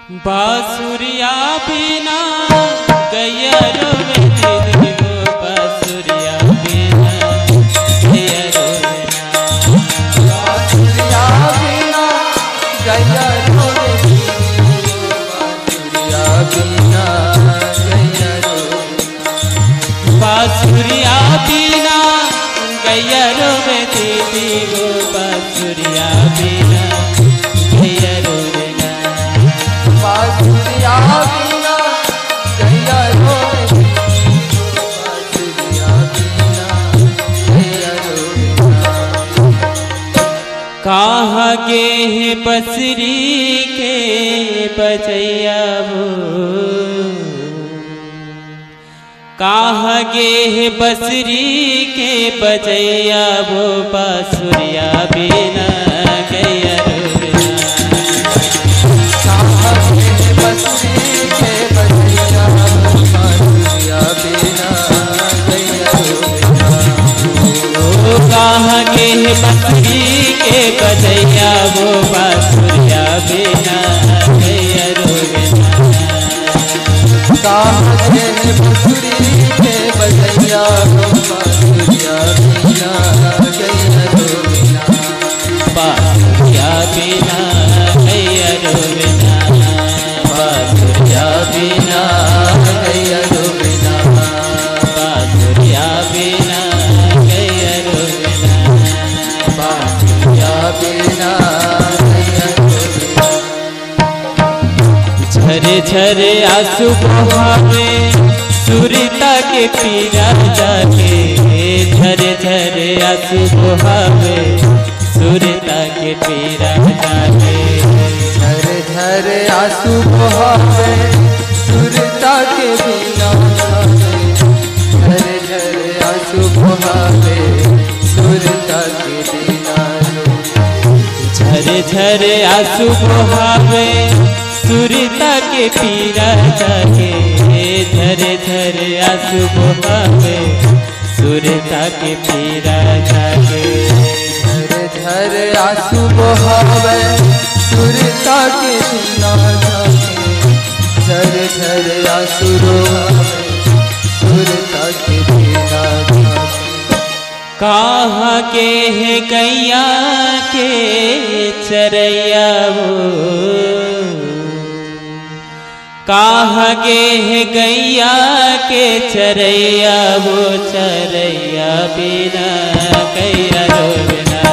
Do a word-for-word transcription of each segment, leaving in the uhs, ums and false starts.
बांसुरिया बिना गैया रोवे दीदी हो, बांसुरिया बिना गैया रोवे ना। बांसुरिया बिना गैया रोवे दीदी हो, बांसुरिया बिना गैया रोवे। बांसुरिया बिना गैया रोवे दीदी हो, बांसुरिया बिना गैया रोवे ना। बांसुरिया बिना गैया रोवे दीदी हो, बांसुरिया बिना गैया रोवे ना। कहाँ गे हे बंसुरी के बजैया वो, कहाँ गे हे बंसुरी के बजैया वो, बांसुरिया बिना गैया रोवे ना। कहाँ गे हे बंसुरी के बजैया वो, बांसुरिया बिना गैया रोवे ना। ओ, कहाँ गे हे बंसुरी के बजैया वो, बांसुरिया बिना गैया रोवे ना। कहाँ गे हे बंसुरी के बजैया वो, बांसुरिया बिना गैया रोवे ना। बांसुरिया बिना गैया रोवे ना। बांसुरिया बिना गैया रोवे ना। बांसुरिया बिना गैया रोवे ना। बांसुरिया बिना गैया रोवे ना। झरे झरे आंसू बोहावे सुरता के पीरा जागे। झरे झरे आंसू बोहावे सुरता के पीरा जागे। झरे झरे आंसू बोहावे सुरता के बिना जागे। झरे झरे आंसू बोहावे सुरता के बिना। झरे झरे आंसू बोहावे सुरता के पीरा जागे। झरे झरे आंसू बोहावे सुरता के पीरा जागे। झरे झरे आंसू बोहावे सुरता के बिना जागे। झरे झरे आंसू बोहावे सुरता के बिना जागे। कहाँ गे हे गैया के चरैया वो, कहाँ गे हे गैया के चरैया वो, चरैया बिना गैया रोवे ना।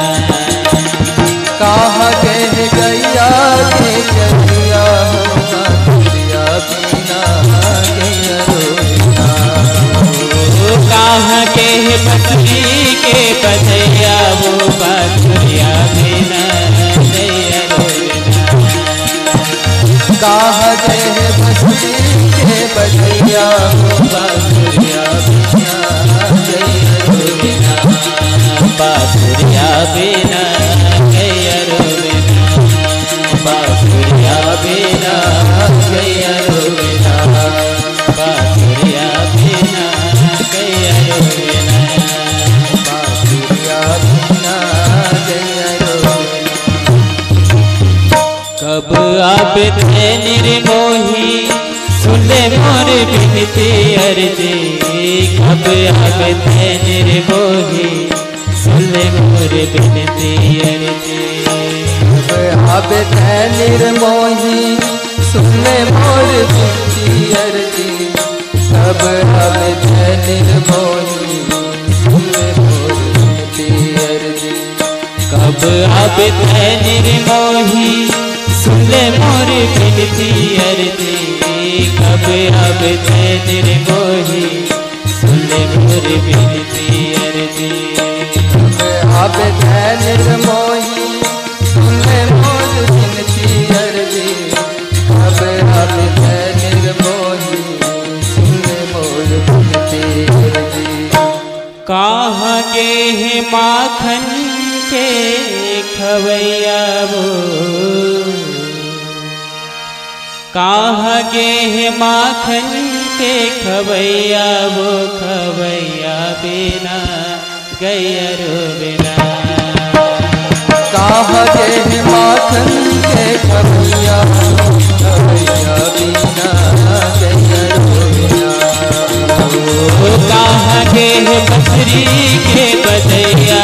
कहाँ गे हे गैया के चरैया वो, बांसुरिया बिना गैया रोवे ना। ओ, कहाँ गे हे बंसुरी के बजैया वो, बांसुरिया बिना गैया रोवे ना। कहाँ गे हे बंसुरी के बजैया वो, बांसुरिया बिना गैया रोवे ना। बांसुरिया बिना गैया रोवे ना। बांसुरिया बिना गैया रोवे ना। बांसुरिया बिना गैया रोवे ना। बांसुरिया बिना गैया रोवे ना। कब आबे तैं निर्मोही, सुन ले मोर बिनती अरजी। कब आबे तैं निर्मोही, सुन ले मोर बिनती अरजी। कब आबे तैं निर्मोही, सुन ले मोर बिनती अरजी। कब आबे तैं निर्मोही, सुन ले मोर बिनती अरजी। कब आबे तैं निर्मोही, सुन ले मोर बिनती अरजी। कब आबे तैं निर्मोही, सुन ले मोर बिनती अरजी। कब आबे तैं निर्मोही, सुन ले मोर बिनती अरजी। कब आबे तैं निर्मोही, सुन ले मोर बिनती अरजी। कहाँ गे हे माखन के खवैया वो, कहाँ गे हे माखन के खवैया वो, खवैया बिना गैया रोवे ना। कहाँ गे हे माखन के खवैया वो, खवैया बसरी के बदैया,